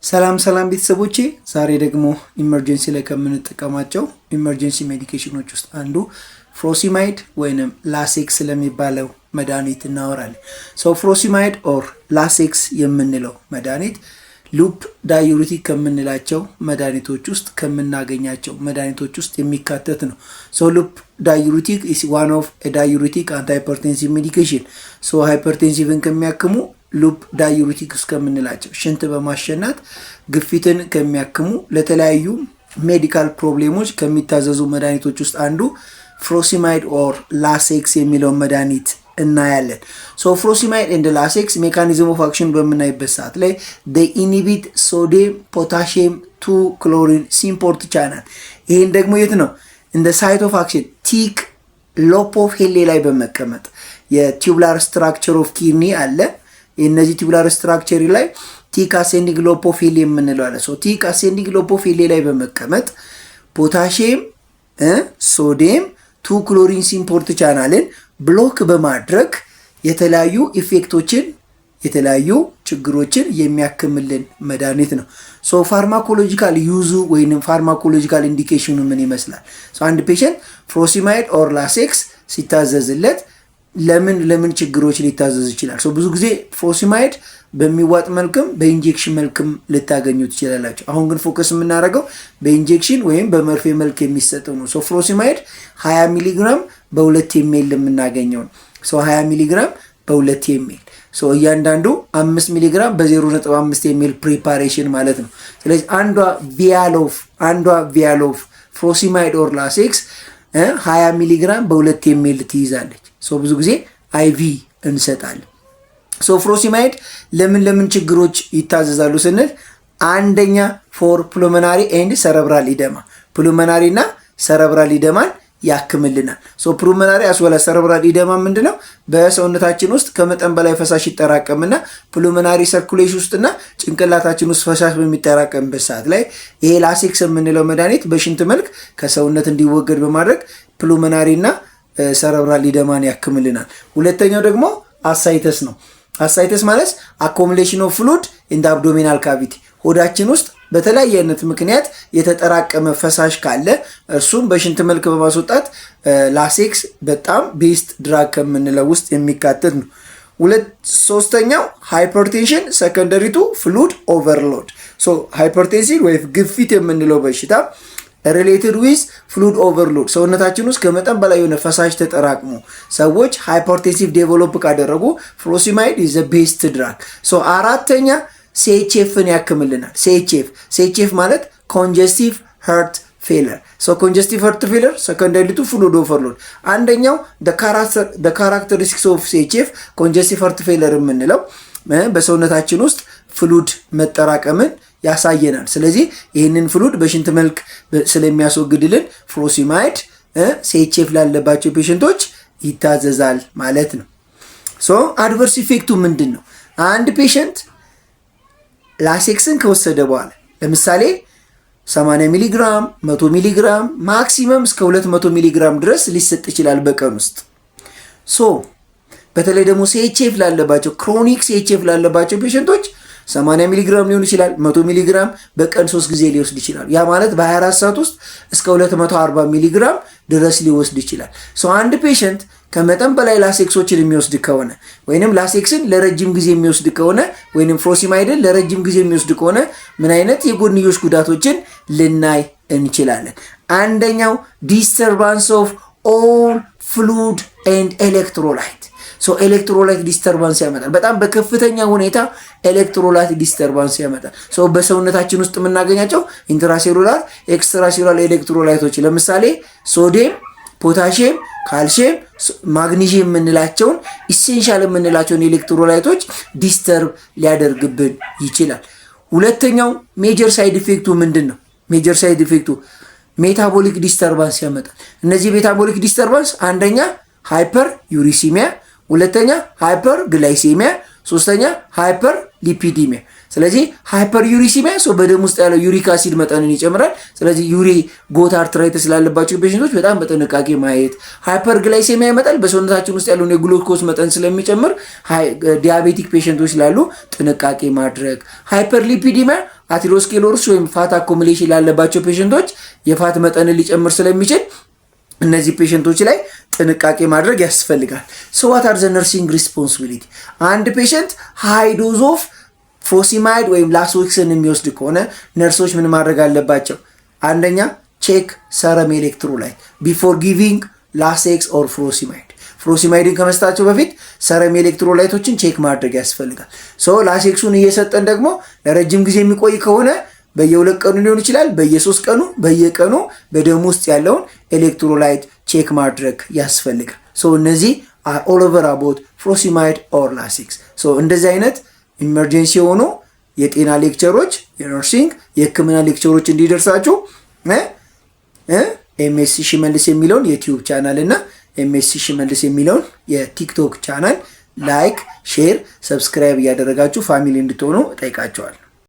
ሰላም ሰላም ቤተሰቦቼ፣ ዛሬ ደግሞ emergency ላይ ከምንጠቀማቸው emergency medication ኖች ውስጥ አንዱ furosemide ወይንም Lasix ስለሚባለው መድኃኒት እናወራለን። So furosemide or Lasix የምንለው መድኃኒት loop diuretic ከምንላቸው መድኃኒቶች ውስጥ ከምናገኛቸው መድኃኒቶች ውስጥ የሚካተት ነው። So loop diuretic is one of diuretic antihypertensive medication። So hypertensive ን ከሚያክሙ loop diuretics ከምንላቸው፣ ሽንት በማሸናት ግፊትን ከሚያክሙ፣ ለተለያዩ medical problem ኦች ከሚታዘዙ መድኃኒቶች ውስጥ አንዱ furosemide or Lasix የሚለውን መድኃኒት እናያለን። So furosemide and Lasix mechanism of action በምናይበት ሰዓት ላይ inhibit sodium potassium two chlorine symport channel። ይህን ደግሞ የት ነው? In site of action thick loop of Henle ላይ በመቀመጥ፣ የ tubular structure of kidney አለ። የእነዚህ tubular structure ላይ thick ascending loop of Henle የምንለው አለ። So thick ascending loop of Henle ላይ በመቀመጥ potassium sodium two chlorine symport channel ን block በማድረግ የተለያዩ effect ኦችን፣ የተለያዩ ችግሮችን የሚያክምልን መድኃኒት ነው። So pharmacological use ኡ ወይም pharmacological indication ኑ ምን ይመስላል? አንድ patient furosemide or Lasix ሲታዘዝለት ለምን ለምን ችግሮች ሊታዘዝ ይችላል? ብዙ ጊዜ furosemide በሚዋጥ መልክም በ injection መልክም ልታገኙ ትችላላችሁ። አሁን ግን focus የምናደርገው በ injection ወይም በመርፌ መልክ የሚሰጠው ነው። So furosemide 20 ሚሊግራም በ2 ml የምናገኘው ነው። So 20 ሚሊግራም በ2 ml፣ እያንዳንዱ 5 ሚሊግራም በ0.5 ml preparation ማለት ነው። ስለዚህ አንዷ vial of furosemide or Lasix 20 ሚሊግራም በ2 ml ትይዛለች። So ብዙ ጊዜ IV እንሰጣለን። So furosemide ለምን ለምን ችግሮች ይታዘዛሉ ስንል አንደኛ for pulmonary and cerebral edema፣ pulmonary እና cerebral edema ን ያክምልናል። So pulmonary as well as cerebral edema ምንድነው? በሰውነታችን ውስጥ ከመጠን በላይ ፈሳሽ ይጠራቀምና pulmonary circulation ውስጥና ጭንቅላታችን ውስጥ ፈሳሽ በሚጠራቀምበት ሰዓት ላይ ይሄ Lasix የምንለው መድኃኒት በሽንት መልክ ከሰውነት እንዲወገድ በማድረግ pulmonary እና cerebral edema ን ያክምልናል። ሁለተኛው ደግሞ ascites ነው። Ascites ማለት accumulation of fluid in abdominal cavity፣ ሆዳችን ውስጥ በተለያየ አይነት ምክንያት የተጠራቀመ ፈሳሽ ካለ እርሱም በሽንት መልክ በማስወጣት Lasix በጣም best drug ከምንለው ውስጥ የሚካተት ነው። ሶስተኛው hypertension secondary to fluid overload። Hypertension ወይ ግፊት የምንለው በሽታ related with fluid overload፣ ሰውነታችን ውስጥ ከመጠን በላይ የሆነ ፈሳሽ ተጠራቅሞ ሰዎች hypertensive develop ካደረጉ furosemide is best drug። አራተኛ CHF ን ያክምልናል። CHF ማለት congestive heart failure። Congestive heart failure secondary to fluid overload። አንደኛው characteristics of CHF፣ congestive heart failure የምንለው በሰውነታችን ውስጥ fluid መጠራቀምን ያሳየናል። ስለዚህ ይህንን fluid በሽንት መልክ ስለሚያስወግድልን furosemide CHF ላለባቸው patient ኦች ይታዘዛል ማለት ነው። So adverse effect ኡ ምንድን ነው? አንድ patient Lasix ን ከወሰደ በኋላ ለምሳሌ 80 ሚሊግራም፣ 100 ሚሊግራም፣ maximum እስከ 200 ሚሊግራም ድረስ ሊሰጥ ይችላል በቀን ውስጥ። So በተለይ ደግሞ CHF ላለባቸው፣ chronic CHF ላለባቸው patient ኦች 80 ሚሊግራም ሊሆን ይችላል፣ 100 ሚሊግራም በቀን ሶስት ጊዜ ሊወስድ ይችላል። ያ ማለት በ24 ሰዓት ውስጥ እስከ 240 ሚሊግራም ድረስ ሊወስድ ይችላል። So አንድ patient ከመጠን በላይ Lasix ኦችን የሚወስድ ከሆነ ወይንም Lasix ን ለረጅም ጊዜ የሚወስድ ከሆነ ወይንም furosemide ን ለረጅም ጊዜ የሚወስድ ከሆነ ምን አይነት የጎንዮሽ ጉዳቶችን ልናይ እንችላለን? አንደኛው disturbance of all fluid and electrolyte። So electrolyte disturbance ያመጣል። በጣም በከፍተኛ ሁኔታ electrolyte disturbance ያመጣል። So በሰውነታችን ውስጥ የምናገኛቸው intracellular፣ extracellular electrolyte ኦች ለምሳሌ sodium፣ potassium፣ calcium፣ magnesium የምንላቸውን፣ essential የምንላቸውን electrolyte ኦች disturb ሊያደርግብን ይችላል። ሁለተኛው major side effect ኡ ምንድን ነው? Major side effect ኡ metabolic disturbance ያመጣል። እነዚህ metabolic disturbance አንደኛ hyperuricemia፣ ሁለተኛ hyperglycemia፣ ሶስተኛ hyperlipidemia። ስለዚህ hyperuricemia so በደም ውስጥ ያለው uric acid መጠንን ይጨምራል። ስለዚህ gout arthritis ላለባቸው patient ኦች በጣም በጥንቃቄ ማየት። Hyperglycemia ይመጣል። በሰውነታችን ውስጥ ያለውን የግሉኮስ መጠን ስለሚጨምር diabetic patient ኦች ላሉ ጥንቃቄ ማድረግ። Hyperlipidemia atherosclerosis ወይም fat accumulation ላለባቸው patient ኦች የ fat መጠንን ሊጨምር ስለሚችል እነዚህ patient ኦች ላይ ጥንቃቄ ማድረግ ያስፈልጋል። So what are the nursing responsibility? አንድ patient high dose of furosemide ወይም Lasix ን የሚወስድ ከሆነ ነርሶች ምን ማድረግ አለባቸው? አንደኛ፣ check serum electrolyte before giving Lasix or furosemide። Furosemide ን ከመስጠታቸው በፊት serum electrolyte ኦችን check ማድረግ ያስፈልጋል። So Lasix ኡን እየሰጠን ደግሞ ለረጅም ጊዜ የሚቆይ ከሆነ በየ2 ቀኑ ሊሆን ይችላል፣ በየ3 ቀኑ፣ በየቀኑ በደም ውስጥ ያለውን electrolyte check ማድረግ ያስፈልጋል። So እነዚህ all over about furosemide or Lasix። So እንደዚህ አይነት emergency የሆኑ የጤና lecture ኦች፣ የ nursing፣ የሕክምና lecture ኦች እንዲደርሳችሁ ኤምኤስ ሽመልስ የሚለውን የ YouTube channel እና ኤምኤስ ሽመልስ የሚለውን የ TikTok channel like፣ share፣ subscribe እያደረጋችሁ family እንድትሆኑ እጠይቃችኋለሁ።